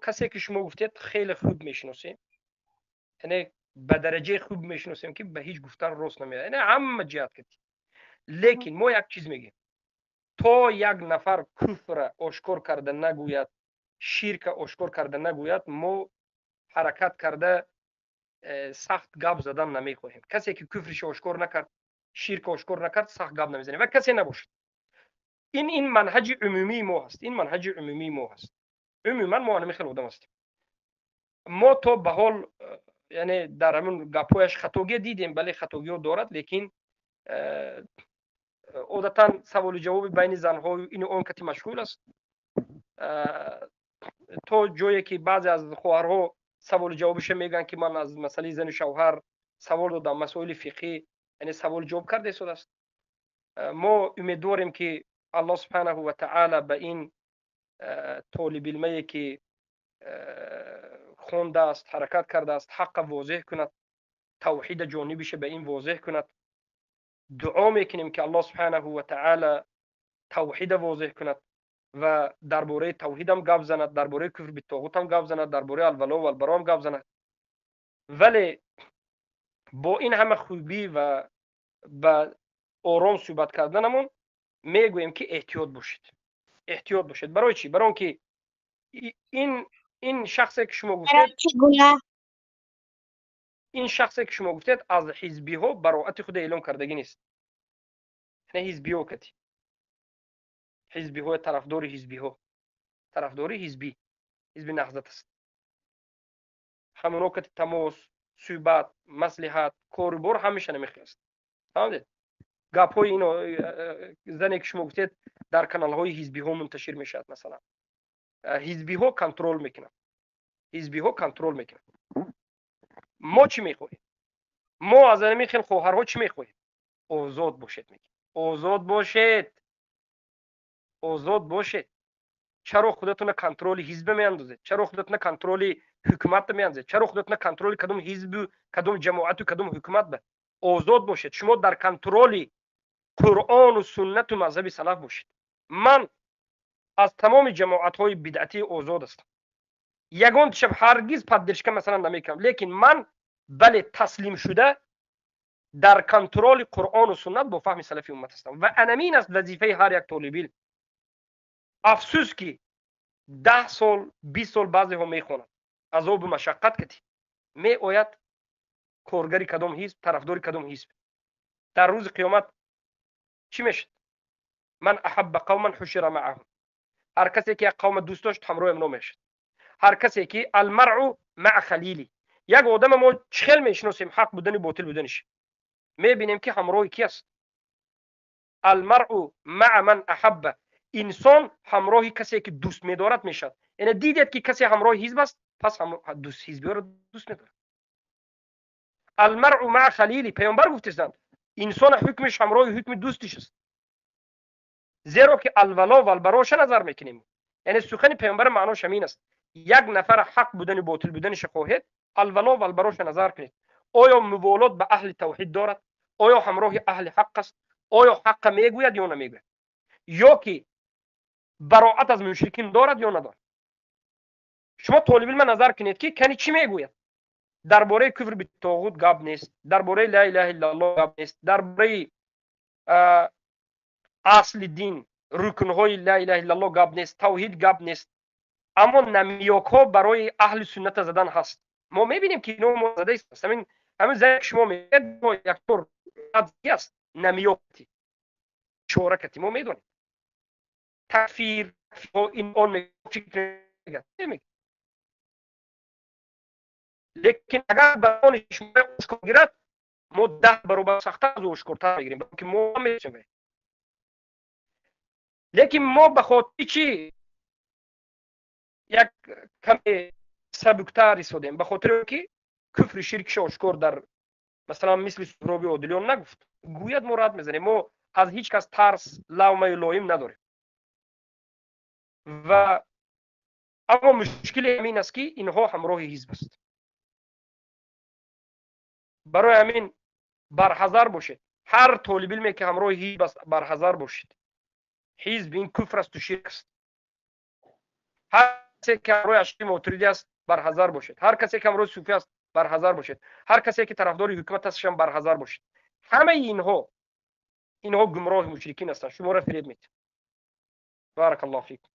Касе ки шумо гуфтед, хеле хуб мешиносем, яъне ба дараҷаи хуб мешиносем, ки ба ҳеҷ гуфтан рост намеояд, яъне ҳама ҷиҳат кардӣ. Лекин мо як чиз мегӯем: то як нафар куфра ошкор карда нагӯяд, ширка ошкор карда нагӯяд, мо ҳаракат карда сахт гап задан намехоҳем. Касе ки куфришо ошкор накард, ширка ошкор накард, сахт гап намезанем ва касе набошад. Ин манҳаҷи умумии мо ҳаст, ин манҳаҷи умумии мо ҳаст. Умуман мо ҳамин хел одам ҳастем. Мо то ба ҳол яъне дар ҳамин гапҳояш хатогия дидем, бале, хатогиҳо дорад, лекин одатан саволу ҷавоби байни занҳо ину он кати машғул аст. То ҷое ки баъзе аз хоҳарҳо саволу ҷавобиша мегӯянд, ки ман аз масъалаи зану шавҳар савол додам, масоили фиқҳӣ, яъне саволу ҷавоб карда истодааст. Мо умедворем, ки Аллоҳ субҳанаҳу ва таъала ба ин толибилмае, ки хондааст, ҳаракат кардааст, ҳаққа возеҳ кунад, тавҳида ҷонибиша ба ин возеҳ кунад. Дуо мекунем, ки Аллоҳ субҳанаҳу ва таъала тавҳида возеҳ кунад ва дар бораи тавҳидам гап занад, дар бораи куфр битоғутам гап занад, дар бораи алвало ва албароам гап занад. Вале бо ин ҳама хубӣ ва ба ором суҳбат карданамон мегӯем, ки эҳтиёт бошед, эҳтиёт бошед. Барои чӣ? Барои он ки ин шахсе ки шумо гуфтед, ин шахсе ки шумо гуфтед, аз ҳизбиҳо бароати худа эълон кардагӣ нест. Не ҳизбиҳо кати ҳизбиҳо, тарафдори ҳизбиҳо, тарафдори ҳизбӣ, ҳизби Наҳзат аст. Ҳамоно кати тамос, суҳбат, маслиҳат, корубор ҳамеша намехел аст. Фаҳмидед? Гапҳои ино зане ки шумо гуфтед, дар каналҳои ҳизбиҳо мунташир мешавад. Масалан, ҳизбиҳо контрол мекунанд, ҳизбиҳо контрол мекунанд. Мо чӣ мехоҳем? Мо аз ҳамин хел хоҳарҳо чӣ мехоҳем? Озод бошед, мегӯем, озод бошед, озод бошед. Чаро худатона контроли ҳизба меандозед? Чаро худатона контроли ҳукуматда меандозед? Чаро худатона контроли кадом ҳизбу, кадом ҷамоату, кадом ҳукумат ба? Озод бошед. Шумо дар контроли Қуръону суннату мазҳаби салаф бошед. Ман аз тамоми ҷамоатҳои бидъатӣ озод ҳастам, ягон шаб ҳаргиз поддержка, масалан, намекунам, лекин ман, бале, таслим шуда дар контроли Қуръону суннат бо фаҳми салафи уммат ҳастам ва анамин аст вазифаи ҳар як толибилм. Афсӯс, ки 10 сол, 20 сол баъзеҳо мехонанд, азобу машаққат кати меояд, коргари кадом ҳизб, тарафдори кадом ҳизб. Дар рӯзи қиёмат чӣ мешавад? من أحب قوما حشر معهم. Ҳар касе ки як қавма дӯст дошт, ҳамроҳи амно мешавад. Ҳар касе ки المرء مع خليله. Як одама мо чӣ хел мешиносем ҳақ будани, ботил буданиш? Мебинем, ки ҳамроҳи ки аст. المرء مع من أحب. Инсон ҳамроҳи касе ки дӯст медорад мешавад. Яъне дидед, ки касе ҳамроҳи ҳизб аст, пас ҳизбиёро дӯст медорад. المرء مع خليله. Паёмбар гуфтестанд, инсон ҳукмиш ҳамроҳи ҳукми дӯстиш аст, зеро ки الولاء والبراء ша назар мекунем. Яъне сухани паёмбар маънош ҳамин аст: як нафар ҳақ будани, ботил буданиша хоҳед, الولاء والبراء ша назар кунед. Оё муволот ба аҳли тавҳид дорад? Оё ҳамроҳи аҳли ҳақ аст? Оё ҳаққа мегӯяд ё намегӯяд? Ё ки бароат аз мушрикин дорад ё надорад? Шумо толибилма назар кунед, ки кани чӣ мегӯяд. Дар бораи куфр битоғут гап нест, дар бораи ла илаҳа иллаллоҳ гап нест, дар бораи асли дин, рукнҳои ла илаҳа иллаллоҳ гап нест, тавҳид гап нест, аммо намёкҳо барои аҳли сунната задан ҳаст. Мо мебинем, ки ино мо зада ҳамин зане ки шумо мегӯяд, яктор аст, намёкти ишора кати мо медонем, такфир ин он фикр. Лекин агар ба шумо ошкор гирад, мо 10 баробар сахттар аз ошкортар мегирем, ки мо мешавем. Лекин мо ба хотири чӣ як каме сабуктар истодем? Ба хотире ки куфри, ширкиша ошкор дар, масалан, мисли Суҳроби Одилён нагуфт. Гӯяд, мо рад мезанем. Мо аз ҳеҷ кас тарс, лавмаю лоим надорем. Ва аммо мушкили ҳамин аст, ки инҳо ҳамроҳи ҳизб аст. Барои ҳамин барҳазар бошед. Ҳар толибилме ки ҳамроҳи ҳизб аст, барҳазар бошед. Ҳизб ин куфр асту ширк аст. Касе ки ҳамроҳи Ашъари, Мотуридӣ аст, барҳазар бошед. Ҳар касе ки ҳамроҳи суфӣ аст, барҳазар бошед. Ҳар касе ки тарафдори ҳукумат астшам, барҳазар бошед. Ҳамаи инҳо гумроҳи мушрикин ҳастанд, шуморо фиреб медиҳанд. Барак Аллоҳу фикум.